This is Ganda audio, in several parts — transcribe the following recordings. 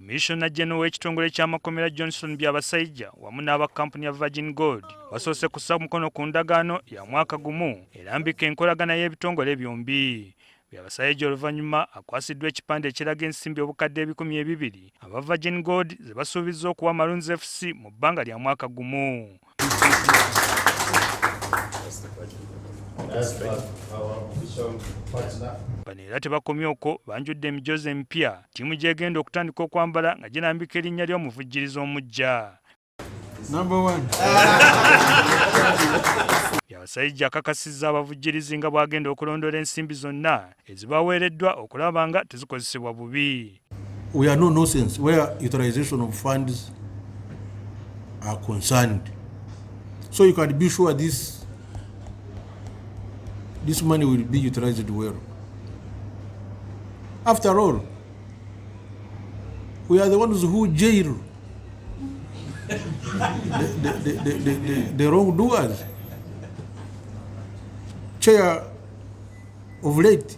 Commissioner General w'ekitongole ky'amakomera Johnson Byabasaija wamu n'aba kkampuni ya Virgin Gold basoose kussa mukono ku ndagaano ya mwaka gumu erambika enkolagana y'ebitongole byombi. Byabasaija oluvannyuma akwasiddwa ekipande ekiraga ensimbi obukadde 2000 aba Virgin Gold ze basuubizza okuwa Maroons FC mu bbanga lya mwaka gumu. Bano era tebakomye okwo, banjudde emijoozi emipya ttiimu gy'egenda okutandika okwambala nga girambika erinnya ly'omuvujjirizi omuggya. Byabasajja akakasizza abavujjirizi nga bw'agenda okulondoola ensimbi zonna ezibaweereddwa okulaba nga tezikozesebwa bubi. We are no nonsense where utilization of funds are concerned. So you can be sure this money will be utilized well. After all, we are the ones who jail the wrongdoers. Chair, of late,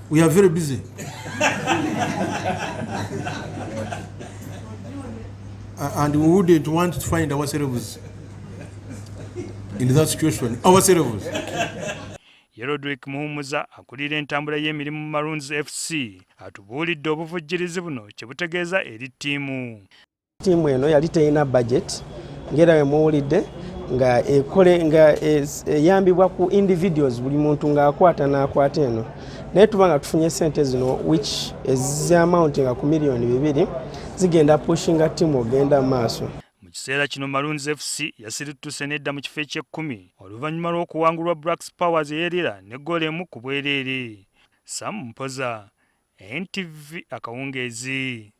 we are very busy. And we wouldn't want to find ourselves in that situation, ourselves. Ye Rodrick Muhumuza akulira entambula y'emirimu mu Maroons FC atubuulidde obuvujjirizi buno kye butegeeza eri ttiimu. Ttiimu eno yali terina budget, ng'era bwe muwulidde nga ekole nga eyambibwa ku individuals, buli muntu ng'akwata n'akwata eno, naye tuba nga tufunye sente zino which ez'amountinga ku 2 miliyoni, zigenda pushinga ttiimu ogenda maaso. Mu kiseera kino Maroons FC yasirittuse n'edda mu kifo eky'ekkumi oluvannyuma lw'okuwangulwa Blacks Powers ey'erira ne ggoolo 1 ku bwereere. Sam Mpoza, NTV, akawungeezi.